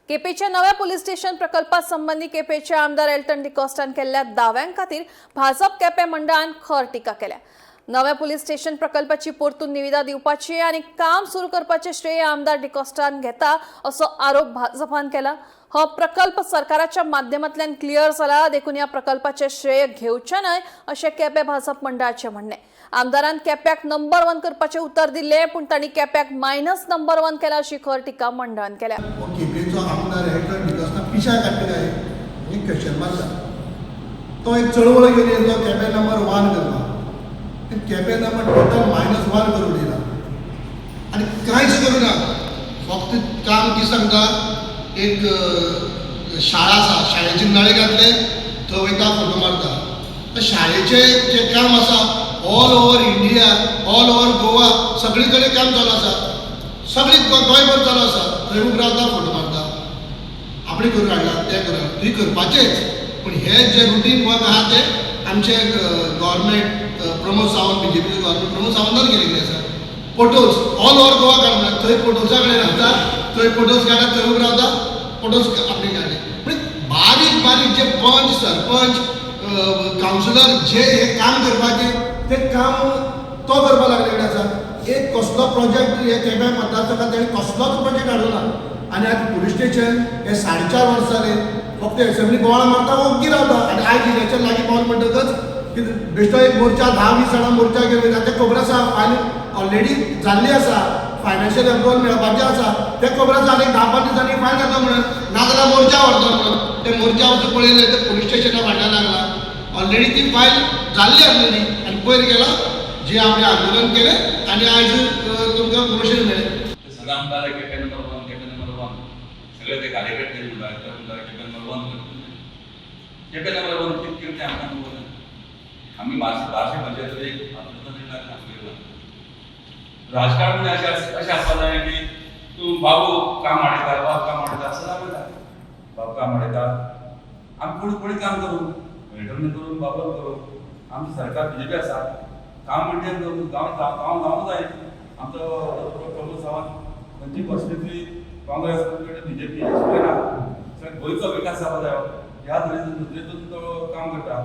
केपेच्या नव्या police station प्रकल्पा संबंधी केपेचे आमदार एल्टन डिकॉस्टान केल्ल्या दाव्यां खातीर भाजप केपें मंडळान खर टिका केल्या. नव्या पोलीस स्टेशन प्रकल्पाची परतून निविदा दिवपाची आनी काम सुरू करपाचें श्रेय आमदार डिकॉस्टान घेता असो आरोप भाजपान केला. हो प्रकल्प सरकाराच्या माध्यमांतल्यान क्लियर जाला, देखून ह्या प्रकल्पाचें श्रेय घेवचें न्हय अशें केपें भाजप मंडळाचें म्हणणें. आमदारान केप्याक नंबर वन करपाचें उतर दिल्लें, पूण तांणी केप्याक मायनस नंबर वन केला अशी खर टिका मंडळान केल्या. हो केपेंचो आमदार एल्टन डिकॉस्ता पिशा काडटा काय हें क्वेश्चन मारता. तो एक चळवळ घेवन येयलो केपें नंबर वन करपाक. Quepem number total minus one करून उडयला आनी कांयच करूं ना. फक्त काम कितें सांगता, एक शाळा आसा, शाळेचे नळे घातले, थंय वयता, फोटो मारता. तर शाळेचें जें काम आसा, all over India, all over Goa, सगळी कडेन काम चालू आसा, सगळी गोंयभर चालू आसा. थंय उबो रावता, फोटो मारता. आपणें करून हाडला तें करून तुवें करपाचेंच, पूण हें जें रुटीन वर्क आहा तें आमचें गव्हर्मेंट प्रमोद सावंत, बीजेपीचो गव्हर्मेंट प्रमोद सावंतान केलेलें आसा. फोटोज ऑल ओवर गोवा काडून थंय फोटोजा कडेन रावता, थंय फोटोज काडटा, थंय उबो रावता, फोटोज आपणे काडले. म्हणजे बारीक बारीक जे पंच, सरपंच, कावन्सिलर जे हे काम करपाचें तें काम तो करपाक लागलेले आसा. एक कसलो प्रोजेक्ट हे केप्यां मतदारसंघात तेणें कसलोच प्रोजेक्ट हाडूं ना. आनी आतां पुलीस स्टेशन हे 4.5 वर्सां जाले, फक्त एसेंब्ली बोवाळ मारता, ओग्गी रावता. आनी आयज इलेक्शन लागीं पावलें म्हणटकच कितें बेश्टो एक मोर्चा, 10-20 जाणां मोर्चा घेवन वयता. तें खबर आसा फायल ऑलरेडी जाल्ली आसा, फायनान्शियल अप्रुवल मेळपाचें आसा. तें खबर आसा आनी 10-5 दिसांनी फायल जाता म्हणून, नाजाल्यार मोर्चा व्हरता म्हणून. ते मोर्चा वचून पळयलें, ते पुलीस स्टेशना फाटल्यान लागला. ऑलरेडी ती फायल जाल्ली आसलेली आनी पयर गेला जे आपणें आंदोलन केलें आनी आयज तुमकां प्रोमोशन मेळ्ळें. ते सदां म्हणटाले Quepem number one, Quepem number one. सगळे ते कार्यकर्ते म्हणटाले, ते म्हणटाले केपें नंबर वन कर. केपें नंबर वन कितें कितें तें आमकां खबर ना. आमी बार्शे पंचायतीक एक आंदोलन लागला. राजकारण म्हणजे अशें अशें आसपा जाय की तूं बाबू काम हाडयता, बाब काम हाडयता, सदां म्हणटा बाब काम हाडयता. आमी कोणी कोणी काम करूं, एल्टन करूं, बाबन करूं, आमचें सरकार बीजेपी आसा. काम मेंटेन करूं, गांव गांव जावंक जाय. आमचो प्रमोद सावंत खंयची कॉन्स्टिट्युन्सी, काँग्रेस, बीजेपी, अशें ना, सगळें गोंयचो विकास जावपा जायो ह्या नदरेतून तो काम करता.